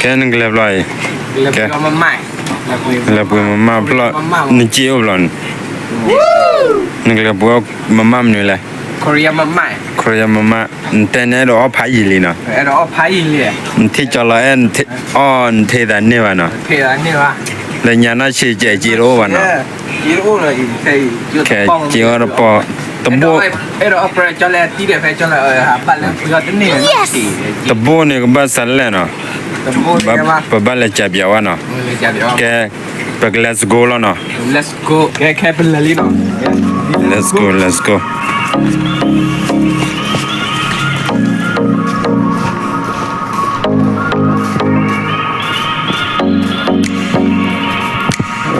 ကဲ နကလဲၤဘျီအံၤ, ကဲ, လဲၤပှ့ၤမမၣ်ဖျီၣ်, နစ့အိၣ်ဘျီန့ၣ်, နကလဲၤပှ့ၤမမၣ်မနုၤလဲၣ်, Korea မမၣ်, နတဲန့ၣ်အဲၣ်ဒိးအီၣ်ဖးယံာ်လံနီၤ, နထံၣ်ကၠီလီၤအဲၣ်, အီၣ်နထံၣ်သးန့ၢ်ဘၣ်နီၤ, လၢညါနီၢ်ဆံးကဲးစ့တအိၣ်ဘၣ်နီၤ, ကဲ, စ့အီၣ်တပီၢ်, တဘိၣ်, တဘိၣ်န့ၣ်ကဘၣ်စးလဲၣ်နီၤ, ပဘၣ်လဲၤကးပၠးဝဲနီၤ, ကဲ, ပက let's go လီၤနီၤ, let's go, let's go.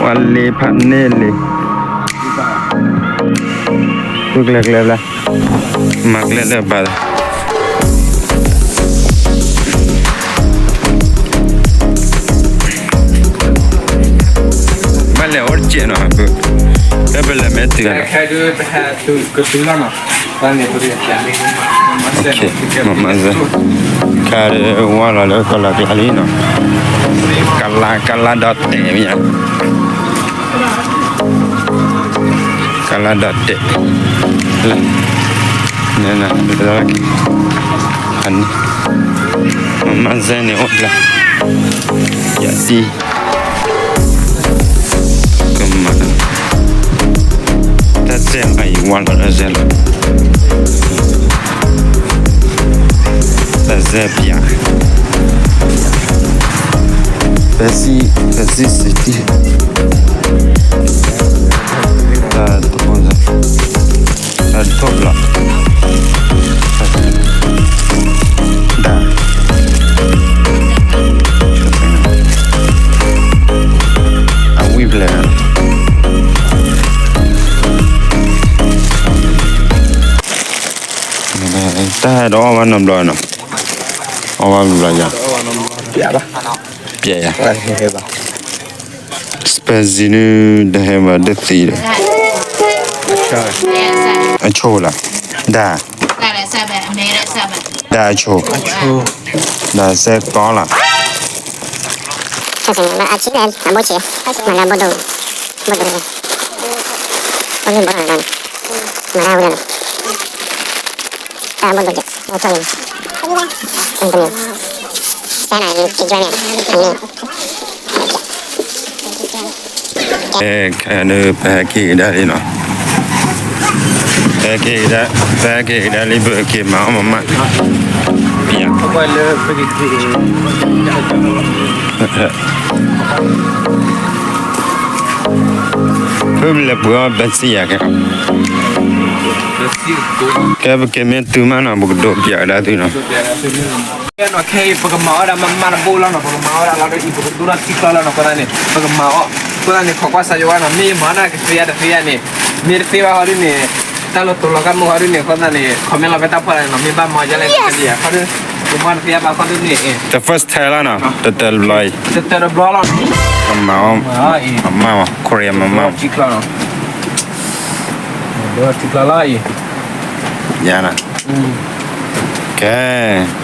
ဝဲလ့ဖးန့ၢ်လံ, ဃုကျဲကျဲဘျါ, မၤကျဲလၢဘၣ် ဘၣ်လဲၤအိၣ်တစဲးနီၤ, ဖဲပလဲၤမဲာ်တုၤ, မၤစၢၤ, ခါဒ်ဝါလီၤလၢကီၢ်လီၤကျါလံနီၤ, ကလါ, ကလါဒီးတဲာ်မ့ၢ်ဧါ, ကလါဒီးတဲာ်, လၢ, န့ၣ်, မၤစၢၤန့ၣ်အိၣ်ကျါ, ယၤသံ ကမၤ, တၢ်စဲမၤအံၤဝါလီၤတၢ်စဲလီၤ, တၢ်စဲပၠး, ပစံ, ပစံစတံ, တၢ်တဘိ, တၢ်တဘိလီၤ, တၢ် အဝံၣ်ဖျဲး, တၢ်ဟဲဒီးအီၣ်ဘၣ်နီတဘျီနီၤ, အီၣ်ဘၣ်ဘျီယၤ, ပျဲယၤ, စပဲးစံန့ၣ် တဟဲဘၣ်တသံဒီး, အဆိလီၤ, ဒၣ်, ဒၣ်အဆိ, ဒၣ်စဲကီလီၤ. အဆံးန့ၣ် အဘိဆံး, မၤလၢဘိဒိၣ်, ဘိဒိၣ်န့ၣ်, ဘိဒိၣ်န့ၣ်, မၤလၢဝဲဒၣ်န့ၣ်, တၢ်ဘိဒိၣ်ကဲ, ဘိဒိၣ်န့ၣ်, တၢ်န့ၣ်, က့ၤကၠွန့ၣ်, အန့ၣ် ခဲအံၤန့ၣ် ပဟဲက့ၤကဒါလံနီၤ, ဟဲက့ၤကဒါ, ပဟဲက့ၤကဒါလံ ပက့ၤမၤအီၣ်မးမး, ဖဲပလဲၤပှ့ၤအီၣ်ဘဲစံယၤခဲ, ကဲပက့ၤမ့ၢ်တုၤမးနီၤ ပကဒိးပၠးကဒါသုနီၤ. ခဲအံၤ ပကမၤအီၣ်ဒၣ်မးမးတဘိလီၤနီၤ, ပကမၤအီၣ်ဒၣ်လီၤဒီးအံၤ ပကဒိၣ်ထီၣ်ထံကျီလီၤနီၤ, အဃိသတးန့ၣ် ပကမၤအီၣ်, အဃိသတးန့ၣ် ခိးကွၢ်စၢ်ယွၤဝဲနီၤ, မ့ၢ်မၤအီၣ်ဒၣ်ကသ့ဧါတသ့ဧါန့ၣ်, မ့ၢ်တသ့ဘၣ်ဃီဒ်န့ၣ်, တၢ်လီၤတိၤလီၤကါမုၢ်ဃီဒ်န့ၣ် အဃိသတးန့ၣ် comment လီၤဖဲတၢ်ဖီလာ်န့ၣ်နီၤ, မ့ၢ်ဘၣ်မၤယဲလဲၣ်တသ့ဧါ, ဃီဒ်, ပမၤတသ့ဘၣ်ဃီဒ်န့ၣ်, the first time လီၤနီၤ, တတၢၢ်တဘျီအံၤ, တတၢၢ်တဘျီလီၤ, မၤအီၣ်, မၤအီၣ်မး, ခိးယၤမၤမး, ထံကျီလီၤ, ထံကျီလီၤအံၤ, ယၤနီၤ, ကဲ,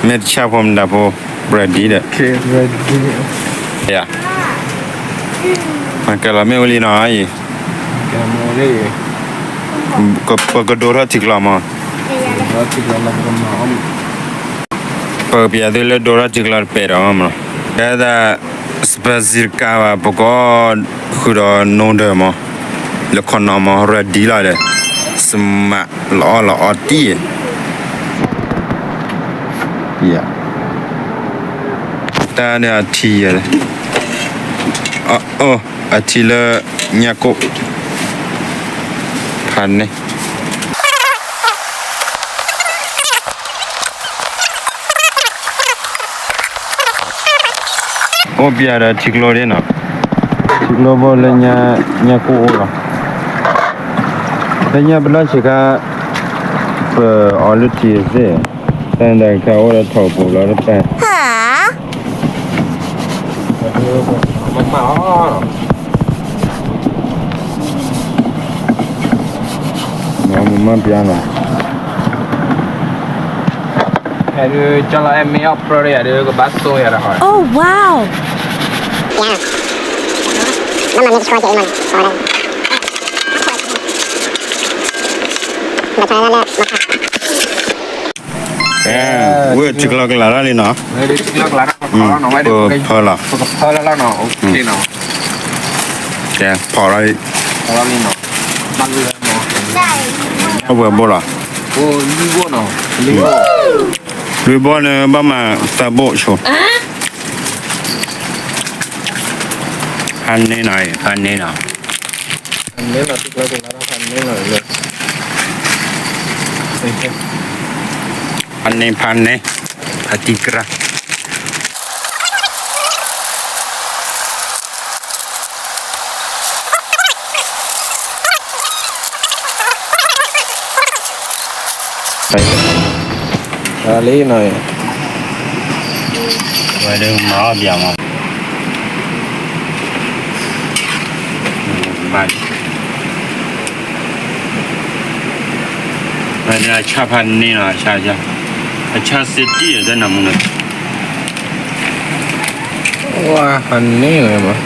မ့ၢ်တဆၣ်ဖိမတၤဖိ, ready ဒီး, ယၤ, မၤကလီၤမ့ၢ်အိၣ်လံနီၤအံၤ, ပကဒိၣ်ထီၣ်ထံကျီမး, ပကပျးသုလၢဒိၣ်ထီၣ်ထံကျီတပဲာ်ဒီးမး, ကဲဒၣ် စပဲးစံတကးဘၣ် ပကဃုာ်ဒီး noodle မး, လၢခိၣ်နီၣ်မး ready လီၤဒီး, စမးလီၤအီၣ်လီၤအီတံၢ်, ယၤ, တၢ်န့ၣ်အထံယဲ, အထံလၢညါကိၣ်, ဖးန့ၣ် အိၣ်ပၠးဒီးထံကျိဒ်နီၤ, ထံကျိဘိလၢညါကိၣ်အိၣ်လီၤ, လၢညါပနီၢ်ဆံးခါ, ပအီၤလၢထံသ့ၣ်, တၢ်န့ၣ်တခါအိၣ်ဒီးထီၣ်ပူၤလီၤတပၢ်, မၤမၤပျါနီၤ. ဒုး ကၠီလီၤအဲၣ်မ့ၢ်အီၣ်ဖြၢဒီးယၤဒုး ကဘၣ်သိယၤဒီးဟီ. Oh, wow. ဝဲၢ် ထံကျိကလးလီၤလံနီၤ, ဖၢလီၤ, ကဲ ဖီၣ်လီၤလံ, အဝဲဘိလီၤ, လွံၢ်ဘိန့ၣ် ဘၣ်မၤသၢဘိဆိ, ဖးန့ၢ်နီၤ, ဖးန့ၢ်နီၤ, ဖးန့ၢ် ဖးန့ၢ်, ဖးတံၢ်ကြၢ်. လံနီၤ, ဝဲဒၣ်မၤအီၣ်ဘၣ်မး, ဝဲဒၣ်အဆၣ်ဖးန့ၢ်နီၤ, အဆၣ်, အဆၣ်စ့တံၢ်တနၤမူနီၤ, ဝဲဖးန့ၢ်လီၤမး.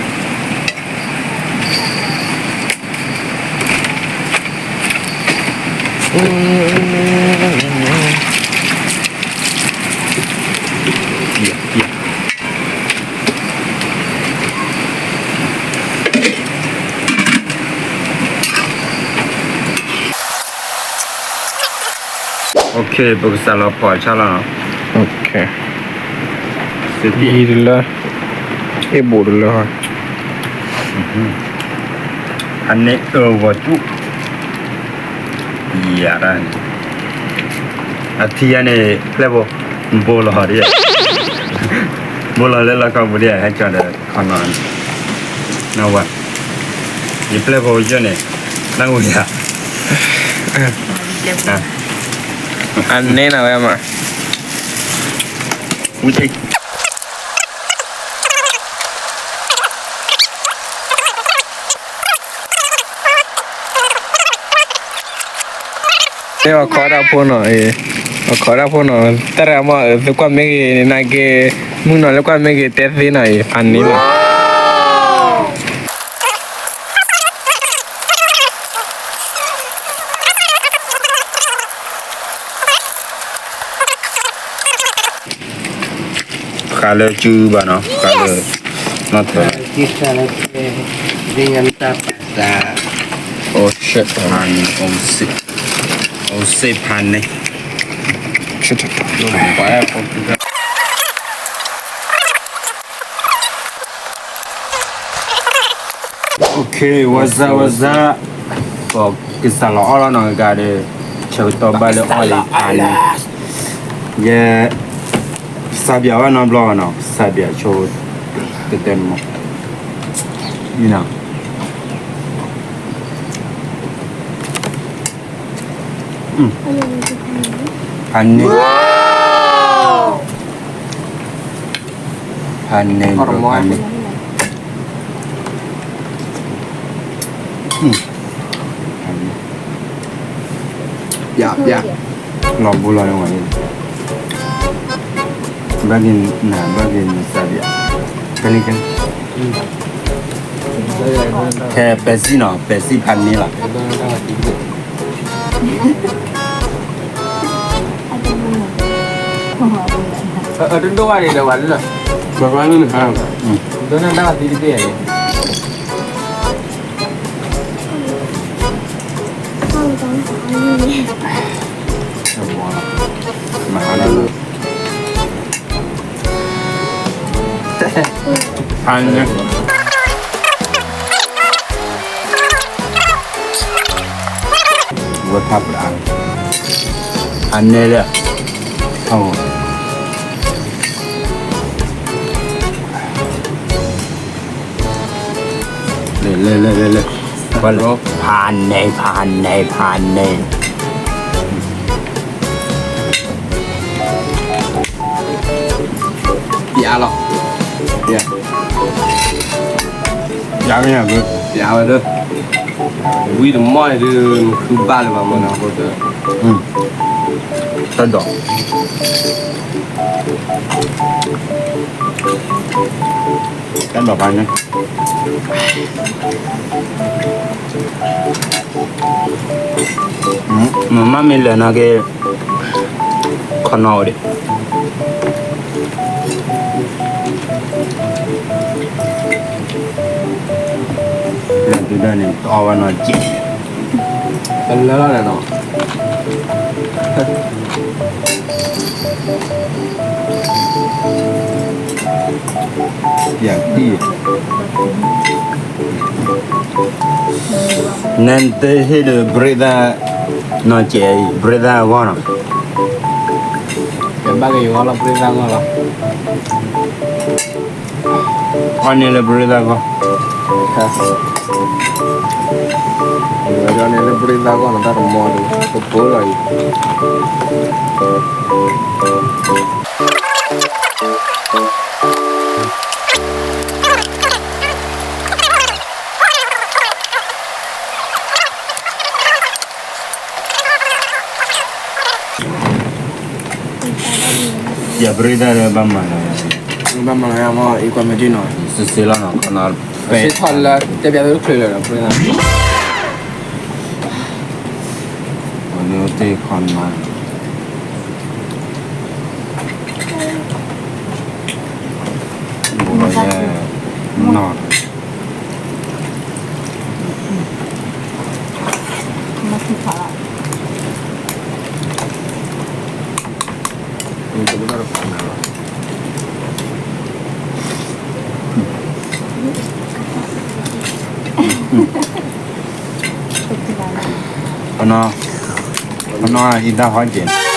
Okay, ပကစးလီၤဖီၣ်အဆၣ်လီၤနီၤ. Okay, ယံာ်တလၢ, အ့ၣ်ဘူးတလၢ, အန့ၣ်အၢဝီၤကၠူၣ်, ယၤဒၣ်န့ၣ်, အထံယၤန့ၣ် ပျဲၢ်ဖိ, ဘိလီၤဒ်, ဘိလီၤလၢလီၢ်ခီပူၤဒ် ဟဲကီၤဒီးခီနီၤ, နဝဲ, ယပျဲၢ်ဖိယိၣ်န့ၣ်, နဝဲယၤ အန့ၣ်နဝဲမး. မ့ၢ်အခီဒၣ်ဖိနီၤ, အခီဒၣ်ဖိနီၤ, တၢ်ရမီၢ်သုကွၢ်မ့ၢ်ဂ့ၤန့ၣ် နာ်က့, မုၢ်နီၤလၢကွၢ်မ့ၢ်ဂ့ၤ တဲသ့နီၤအံၤ ဖးန့ၢ်လီၤ. ဃးလၢစုဘၣ်နီၤ, ဃးလၢ, နီၢ်ထၢၣ်, အိၣ်စ့ၣ်ဖးန့ၢ်, အိၣ်စ့ၣ်ဖးန့ၢ်. Okay, what's up, what's up? ကစးလီၤအီၣ်လီၤနီၤ ကဂၤဒီး, ဆၢကတီၢ်ဘၣ်လၢအီၣ်လံဖးန့ၢ်, ယဲ, စးဘၣ်ဝဲနီတဘျီနီၤ, စးဘၣ်ဆိ, တတဲနမး, ဖးန့ၢ်, ဖးန့ၢ်, ဖးန့ၢ်. ယၤ, ယၤ, လီၤဘိလီၤန့ၣ်ဝဲ, ဘၣ်က့ၤနၤ, ဘၣ်က့ၤနစးဘၣ်, ကန့ၣ်ကဲ, ခဲပဲစံၣ်နီၤ, ပဲစံၣ်ဖးန့ၢ်လီၤ. အတဒိၣ်ဝဲန့ၣ်ဒီးဝဲလၢ, ဘၣ်ဘၣ်န့ၣ်, ဒိၣ်န့ၢ်တၢ်သံတဘ့ၣ်န့ၣ်. ဖးန့ၢ်, ဝဲဖးပှၤ, ဖးန့ၢ်လၢ, လဲၤလဲၤလဲၤလဲၤလဲၤ, ဖးန့ၢ်, ဖးန့ၢ်, ဖးန့ၢ်. ပျးလီၤ, ပျး, ပျးမ့ၢ်, ပျးဝဲဒီး, ဝံတမီၢ်န့ၣ်ဒုး နဃုဘၣ်လၢၤဘၣ်မ့ၢ်နီၤ, အဃိဒီး, တၢ်ဒိး, တၢ်ဒိးဖးန့ၣ်, မ့ၢ်မ့ၢ်လဲၤနာ်က့ ခီနီၣ်အိၣ်ဒံး, လၢတုၤဒၣ်န့ၣ် တအီၣ်ဝဲနီၢ်ကဲး, ပလၢလီၤန့ၣ်နီၤ. ယၤတံၢ်, နတဟ့ၣ်ဒီး Brenda နီၢ်ကဲးအံၤ Brenda အဂီၢ်နီၤ, ကဘၣ်က့ၤယဂီၢ်လီၤ Brenda အဂီၢ်လီၤ. အီၣ်န့ၢ်လၢ Brenda အဂီၢ်, အီၣ်န့ၢ်လၢ Brenda အဂီၢ်န့ၣ် တၢ်တမီဒီး ကပိလီၤအံၤ. ယ Brenda ဒီးဘၣ်မၤလီၤယၤ, ဘၣ်မၤလီၤယၤမ့ၢ် အံၤကွၢ်မ့ၢ်ဒ်နီၤ, စ့စ့လီၤနီၤ ခီနီၤ, ပဲထီၣ်လၢတဲပျးသုတချုးလၢၤဒီး Brenda, အန့ၣ်တ့ၢ်ခီနီၤ, ဘိလီၤယဲနီၤ. အနီၢ်, အနီၢ်အံၤတၢ်ဟီၣ်ကဲး.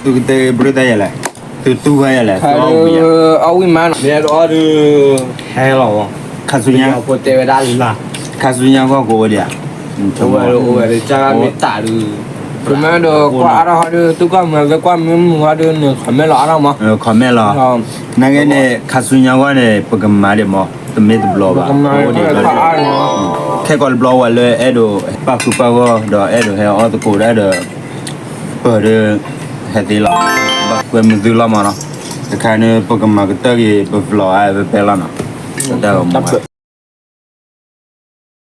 သုကတဲ Brenda ယဲလဲၣ်, သုတူၢ်ဝဲယဲလဲၣ်, အီၣ်ဝံၣ်မးနီၤ, မ့ၢ်အီၣ်ဒုး, ဟဲလီၤ, ခါဆူညါ, ဖိတဲဝဲဒၣ်လၢ်, ခါဆူညါဂီၢ်ကအိၣ်ဒံးဧါ, အိၣ်ဝဲဒုး, ပမ့ၢ်ဒီးကွၢ်အါထီၣ်ဟီဒုး သုကွၢ်မုာ်လၢကွၢ်မုာ်မုာ်ဟီဒုးန့ၣ် comment လီၤအါထီၣ်မး, comment လီၤ, နာ်က့န့ၣ် ခါဆူညါဂီၢ်န့ၣ် ပကမၤဒံးမး, တမ့ၢ်တဘျီဘၣ်, ခဲကိာ်တဘျီဝဲလၢအဲၣ်ဒိးပာ်ဃုာ်ပာ်ဂီၢ် ဒီးအဲၣ်ဒိးဟဲအီၣ်သကိးဒီးအဲၣ်ဒိး ပၢၢ်ဒီး ဟဲသ့လီၤ, ဘၣ်ကွဲမုာ်သုလီၤမးနီၤ, တခါန့ၣ် ပကမၤကတၢၢ်က့ၤ ပvlogအါဖဲဖဲလီၤနီၤ, တၢ်ဂီၤမူ